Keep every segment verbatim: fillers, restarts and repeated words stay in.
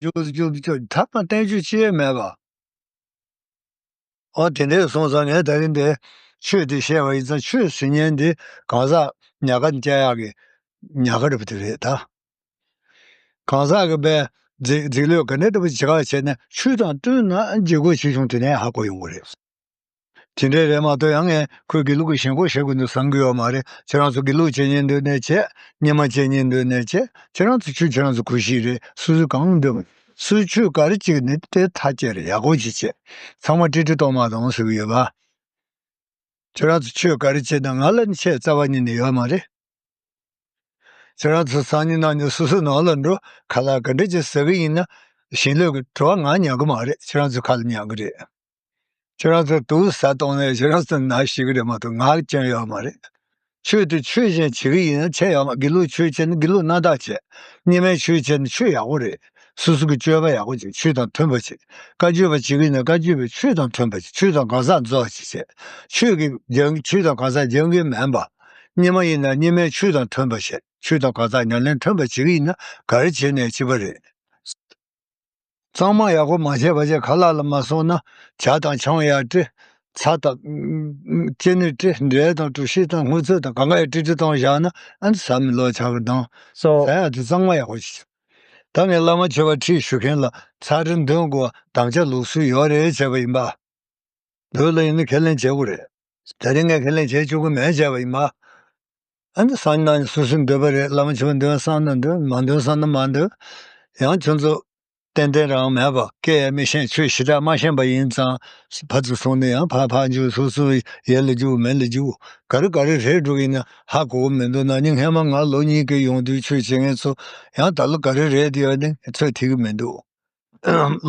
ཅུ་ཅུ་ཅུ་ཐབས་དང་བསྟན་བཅོས་ཅི་ཡང་མེད་པ། ཨོ་དེ་འདྲས་སོང་ཙང་ངས་ད་རིང་འདི་ཆོས་དེ་བཤད་པ་ཡིན་ཙང་ཆོས་ཟེར་མཁན་འདི་གང་ཟག་ཉག་ག་བཅའ་ཡག་གི་ཉག་ག་རེད་པ་དེ་རེད་ད། གང་ཟག་གི་པའི་རྫིག་རྫིག་ལོས་ག་འདྲ་འདྲ་པོ་བྱེད་ག་བྱས་ན་ཆོས་དང་བསྟུན་ན་བྱེད་དགོས་ཆེ་ཆུང་དེ་ནས་ཧ་གོ་ཡོང་གི་རེད། དེ་འདྲས་རེད་མ་གཏོགས་ཡང་ངས་ཁོས་དགེ་ལུགས་ཀྱི་ཞེན་ཁོག་བྱེད་དགོས་འདུག་བསམ་གྱི་ཡོད་མ་རེད། ཁྱེད་རང་ཚོ་དགེ་ལུགས་བྱེད་སྙིང་འདོད་ནས་བྱེད། རྙིང་མ་བྱེད་སྙིང་འདོད་ནས་བྱེད། ཁྱེད་རང་ཚོ་ཆོས་ཁྱེད་རང་ཚོ་གོ་གཞི་རེད། སོ་སོས་གང་འདོད་པ། སོ་སོའི་ཆོས་ག་རེ་བྱེད་ཀྱི་ནི་དེ་ཐག་བཅད་རེད། ཡག་པོ་ཅིག་བྱེད། ཚང་མ་ཀྲིག་ཀྲི་གཏོང་མ་གཏོང་ཟེར་གྱི་ཡོད་པ། ཁྱེད་རང་ཚོ་ཆོས་ག་རེ་བྱེད་དང་ང་ལ་ནི་ཆེས་རྩ་བ་ཉིད་ནས་ཡོད་མ་རེད། ཁྱེད་རང་ཚོ་སང་ཉིན་གནངས་ཉིན་སོ་སོའི་ནང་ལ་འགྲོ། ཁ་ལག་ག་འདྲ་ཅིག་ཟ་གི་ཡིན་ན་ཞེན་ལོས་ཀྱི་བྲོ་བ་ང་མྱོང་གི་མ་རེད། ཁྱེད་རང་ཚོའི་ཁ་ལ་མྱོང་གི་རེད། ཁྱེད་རང་ཚོ་དུག་ཟ་གཏོང་ནས་ཁྱེད་རང་ཚོ་ན་ཤི་གི་རེད་མ་གཏོགས་ང་སྐྱོན་ཡོད་མ་རེད། ཆོས་དེ་ཆོས་བཞིན་བྱེད་ཀྱི་ཡིན་ན་ཆེ་ཡོད་མ། དགེ་ལུགས་ཆོས་བྱས་ན་དགེ་ལུགས་རྣམ་དག་བྱས། རྙིང་མའི་ཆོས་བྱས་ན་ཆོས་ཡག་པོ་རེད། སོ་སོ་གི་སྤྱོད་པ་ཡག་པོ་བྱེད། ཆོས་དང་མཐུན་པ་བྱེད། བཀའ་ཆོས་པ་བྱེད་ཀྱི་ཡིན་ན་བཀའ་ཆོས་པའི་ཆོས་དང་མཐུན་པ་བྱེད། ཆོས་དང་གང་ཟག་རྫོགས་བྱེད་བྱེད། ཆོས་ཀྱི་སྦྱང་ཆོས་དང་གང་ཟག་སྦྱང་གི་མིན་པ། རྙིང་མ་ཡིན་ན་རྙིང་མའི་ཆོས་དང་མཐུན་པ་བྱེད། ཆོས་དང་གང་ཟག་ཉམས་ལེན་མཐུན་པ་བྱེད་ཀྱི་ཡིན་ན་ག་རེ་བྱས་ནས་བྱེད་པ་རེད། གཙང་མ་ཡག་པོ་མ་བྱས་པ་བྱས་ཁ་ལག་ལ་མ་སོང་ན་ཇ་དང་ཆང་ཡར་སྤྲད། ཚྭ་དང་ཅི་ནི་སྤྲད། འབྲས་དང་གྲོ་ཞིབ་དང་སྔོ་ཚོད་དང་གང་ག་ཡར་སྤྲད་སྤྲད་གཏོང་བཞག་ན་ཨ་ནི་ཟ་མི་ལོ་ཆགས་གི་དང་། སོ། ཟ་ཡག་དེ་གཙང་མ་ཡག་པོ་ཞིག་ད་ངས་བླ་མ་མཆོད་པ་ཁྲིད་ཞུ་མཁན་ལ་ཚྭ་རི་འདོན་དགོས་དམ་བཅའ་ལུགས་སྲོལ་ཡོད་རེད་བྱས་པ་ཡིན་པ། བོད་ལ་ཡིན་ན་ཁས་ལེན་བྱེད་དགོས་རེད། ད་རིང་ངས་ཁས་ལེན་བྱེད་བཅུག་གི་མེད་བྱས་པ་ཡིན་པ། ཨ་ནི་སང་ཉིན་གནངས་ཉིན་སོ་སོའི་འདོད་པ་རེད། བླ་མ་མཆོད་པ་འདོན་བསམ་ན་འདོན། མ་འདོན་བསམ་ན་མ་འདོན། ཡང་ཁྱོད་ཚོ་ཏན་ཏན་རང་མེད་པ་སྐད་ཡང་མི་ཤེས། ཆོས་ཞེ་དྲག་མ་ཤེས་པ་ཡིན་ཙང་ཕར་ཚུར་སོང་ནས་ཡང་ཕར་ཕར་འཇུག་སོ་སོའི་ཡལ་ལ་རྒྱུག་མེ་ལ་རྒྱུག་ག་རེ་ག་རེ་རེད་འགྲོ་གི་ཡིན་ན་ཧ་གོ་གི་མི་འདུག་ན་ནིང་སྔས་མ་ང་ལོ་གཉིས་ཀྱི་ཡོང་དུས་ཆོས་བྱེད་མཁན་ཚོ་ཡང་ད་ལོ་ག་རེ་རེད་དེ་ཡོད་ནི་ཚོད་ཐིག་གི་མི་འདུག་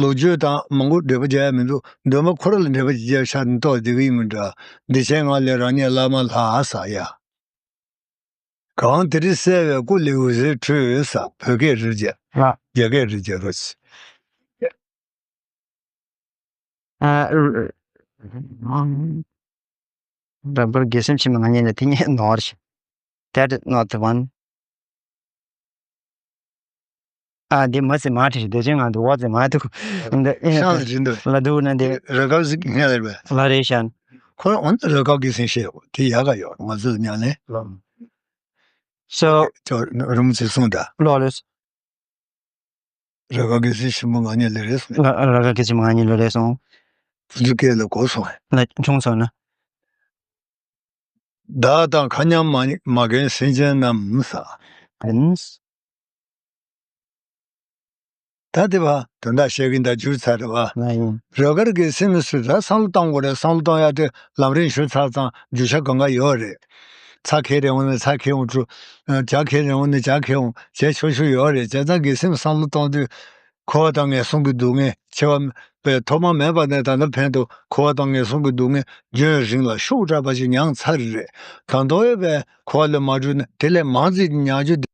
ལོ་རྒྱུས་དང་མང་པོ་འབྲེལ་བ་རྒྱག་ཡ་མི་འདུག་སྒྲོལ་མ་ཁོ་ར་ལ་འབྲེལ་བ་རྒྱག་ཤག་ནི་ཏོག་བསྡད་གི་ཡིན་མི་འདྲ། འདི་བྱས་ང་ལས་རང་ཉིད་བླ་མ་ལྷ་ས་ཡ། གང་དེ་རིང་གསལ་བའི་སྐུ་ལེའུ་ཟེར་འཕྲོས་ས་བོད་སྐད་རིགས་རྒྱ། ལ། རྒྱ་སྐད་རིགས་རྒྱ་རོ། ཨ། རབ་དཀར་དགེ་སེམས་ཆེན་མོ་ང་ཉིད་ལ་དེ་ཉིད་ནོར་ཞིག That is not the one. ཨ་འདི་མ་ཟེར་མ་བྲིས་ཤིག་འདོད་ཆེན་ང་འདུག་བ་ཟེར་མ་འདུག་ཤང་ལ་བྲིས་འདུག་ལ་འདུག་ན་འདི་ར་ག་ཟིག་ངས་ལ་རེད་པས། ལ་རེད་ཤང་། ཁོ་རང་འོན་ཏེ་ར་ག་དགེ་སེམས་ཤེས་ཡོད་དེ་ཡག་ག་ཡོད་ང་ཚོས་ཉམས་ལེན། སོ། ཅོ་རུམ་ཚེ་གསུངས་ད། ལོ་ལོས། ར་ག་དགེ་སེམས་ཆེན་མོ་ང་ཉིད་ལ་རེད་སོང་། ལ་ར་ག་དགེ་སེམས་ང་ཉིད་ལ་རེད་སོང་། བུ་ཚུ་སྐད་ལ་གོ་སོང་། ལ་ཆུང་སོང་ན། བདག་དང་མཁའ་མཉམ་མ་མ་རྒན་སེམས་ཅན་རྣམས་ས། ཨིན། ད་དེ་བ་དོན་དག་བཤད་གིན་ད་འཇུར་ཚར་རེད་བ། ང་ཡིན། ར་གར་གྱི་སེམས་སུ་ད་བསམ་བློ་གཏོང་དགོས་རེད། བསམ་བློ་གཏོང་ཡ་དེ་ལམ་རིམ་ཞུ་ཚར་ཙང་རྒྱུ་ཆ་གང་ག་ཡོད་རེད། ཚ་ཁེལ་རེ་འོང་ནས་ཚ་ཁེལ་འོང་འགྲོ། ཇ་ཁེལ་རེ་འོང་ནས་ཇ་ཁེལ་འོང་བྱས་ཆོག་ཆོག་ཡོད་རེད། བྱས་ཙང་གི་སེམས་བསམ་བློ་གཏོང་དུས་འཁོར་བ་དང་ངན་སོང་གི་སྡུག་བསྔལ་ཆེ་བ་པའི་ཐོག་མ་མེད་པ་ནས་ད་ལྟ་ཕན་དུ་འཁོར་བ་དང་ངན་སོང་གི་སྡུག་བསྔལ་རྒྱུན་རིང་ལ་ཤུགས་དྲག་པ་ཞིག་མྱངས་ཚར་རེད། ད་དུང་ཡོད་པའི་འཁོར་བ་ལས་མ་གྲོལ་ན་དེ་ལས་མང་ཙམ་མྱང་རྒྱུ།